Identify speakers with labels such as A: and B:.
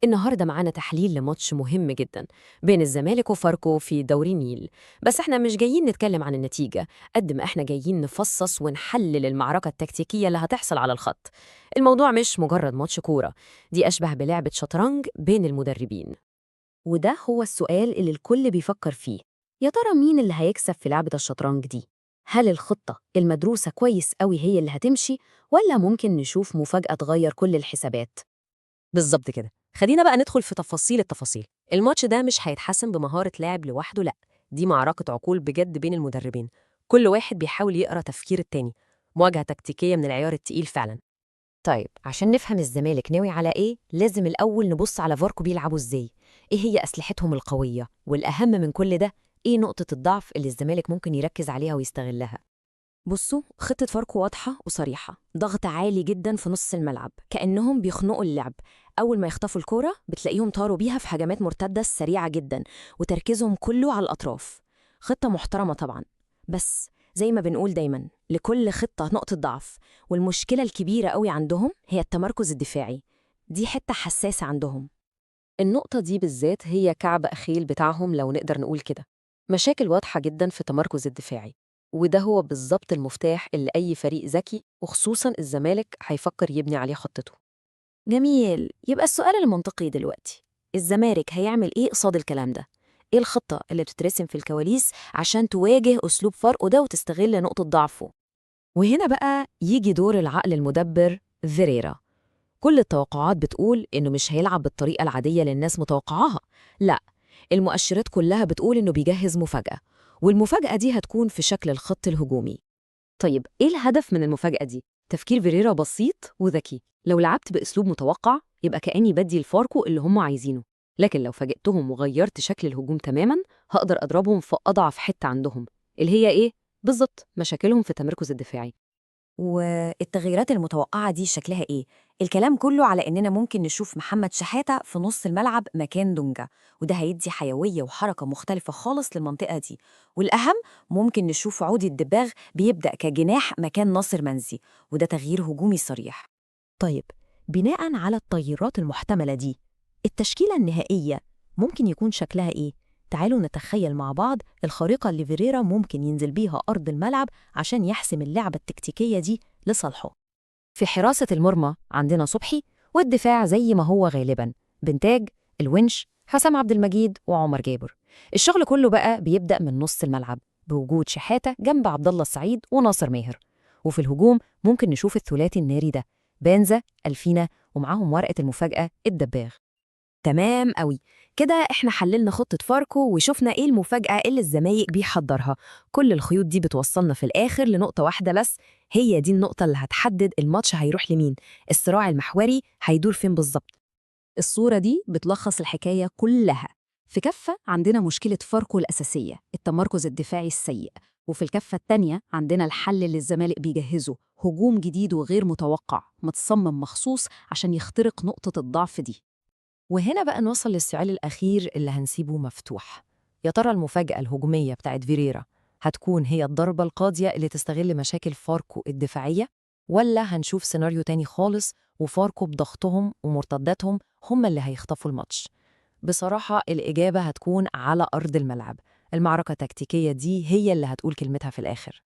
A: النهاردة معانا تحليل لماتش مهم جدا بين الزمالك وفاركو في دوري النيل. بس احنا مش جايين نتكلم عن النتيجة قد ما احنا جايين نفصص ونحلل المعركة التكتيكية اللي هتحصل على الخط. الموضوع مش مجرد ماتش كورة، دي أشبه بلعبة شطرنج بين المدربين. وده هو السؤال اللي الكل بيفكر فيه، يا ترى مين اللي هيكسب في لعبة الشطرنج دي؟ هل الخطة المدروسة كويس قوي هي اللي هتمشي، ولا ممكن نشوف مفاجأة تغير كل الحسابات؟
B: بالظبط كده. خلينا بقى ندخل في تفاصيل التفاصيل. الماتش ده مش هيتحسم بمهارة لاعب لوحده، لا، دي معركة عقول بجد بين المدربين. كل واحد بيحاول يقرأ تفكير التاني. مواجهة تكتيكية من العيار التقيل فعلا.
A: طيب عشان نفهم الزمالك ناوي على إيه، لازم الأول نبص على فاركو بيلعبوا إزاي، إيه هي أسلحتهم القوية، والأهم من كل ده إيه نقطة الضعف اللي الزمالك ممكن يركز عليها ويستغلها.
B: بصوا، خطة فاركو واضحة وصريحة، ضغط عالي جدا في نص الملعب، كأنهم بيخنقوا اللعب. أول ما يخطفوا الكورة بتلاقيهم طاروا بيها في هجمات مرتدة سريعة جدا، وتركيزهم كله على الأطراف. خطة محترمة طبعا، بس زي ما بنقول دايما، لكل خطة نقطة ضعف، والمشكلة الكبيرة قوي عندهم هي التمركز الدفاعي. دي حتة حساسة عندهم.
A: النقطة دي بالذات هي كعب أخيل بتاعهم لو نقدر نقول كده. مشاكل واضحة جدا في التمركز الدفاعي، وده هو بالظبط المفتاح اللي أي فريق ذكي وخصوصا الزمالك هيفكر يبني عليه خطته.
B: جميل، يبقى السؤال المنطقي دلوقتي، الزمالك هيعمل إيه قصاد الكلام ده؟ إيه الخطة اللي بتترسم في الكواليس عشان تواجه أسلوب فاركو ده وتستغل نقطة ضعفه؟
A: وهنا بقى يجي دور العقل المدبر فيريرا. كل التوقعات بتقول إنه مش هيلعب بالطريقة العادية اللي الناس متوقعاها، لا، المؤشرات كلها بتقول إنه بيجهز مفاجأة، والمفاجأة دي هتكون في شكل الخط الهجومي. طيب إيه الهدف من المفاجأة دي؟ تفكير فيريرا بسيط وذكي. لو لعبت بأسلوب متوقع يبقى كأني بدي الفاركو اللي هم عايزينه، لكن لو فاجئتهم وغيرت شكل الهجوم تماما هقدر أضربهم في أضعف حتة عندهم، اللي هي إيه؟ بالظبط مشاكلهم في التمركز الدفاعي.
B: والتغييرات المتوقعة دي شكلها إيه؟ الكلام كله على إننا ممكن نشوف محمد شحاتة في نص الملعب مكان دونجا، وده هيدي حيوية وحركة مختلفة خالص للمنطقة دي. والأهم ممكن نشوف عودي الدباغ بيبدأ كجناح مكان ناصر منزي، وده تغيير هجومي صريح.
C: طيب بناء على التغييرات المحتملة دي، التشكيلة النهائية ممكن يكون شكلها إيه؟ تعالوا نتخيل مع بعض الخريطة اللي فيريرا ممكن ينزل بيها أرض الملعب عشان يحسم اللعبة التكتيكية دي لصالحه.
A: في حراسة المرمى عندنا صبحي، والدفاع زي ما هو غالبا بنتاج، الونش، حسام عبد المجيد وعمر جابر. الشغل كله بقى بيبدأ من نص الملعب بوجود شحاتة جنب عبد الله السعيد وناصر ماهر. وفي الهجوم ممكن نشوف الثلاثي الناري ده، بانزا، ألفينا، ومعاهم ورقة المفاجأة الدباغ.
B: تمام قوي كده، احنا حللنا خطة فاركو وشفنا ايه المفاجأة اللي الزمالك بيحضرها. كل الخيوط دي بتوصلنا في الآخر لنقطة واحدة بس، هي دي النقطة اللي هتحدد الماتش هيروح لمين، الصراع المحوري هيدور فين بالظبط.
C: الصورة دي بتلخص الحكاية كلها. في كفة عندنا مشكلة فاركو الأساسية، التمركز الدفاعي السيء، وفي الكفة التانية عندنا الحل اللي الزمالك بيجهزه، هجوم جديد وغير متوقع، متصمم مخصوص عشان يخترق نقطة الضعف دي.
A: وهنا بقى نوصل للسؤال الأخير اللي هنسيبه مفتوح، يا ترى المفاجأة الهجومية بتاعت فيريرا هتكون هي الضربة القاضية اللي تستغل مشاكل فاركو الدفاعية، ولا هنشوف سيناريو تاني خالص وفاركو بضغطهم ومرتداتهم هم اللي هيخطفوا الماتش؟ بصراحة الإجابة هتكون على أرض الملعب. المعركة التكتيكية دي هي اللي هتقول كلمتها في الآخر.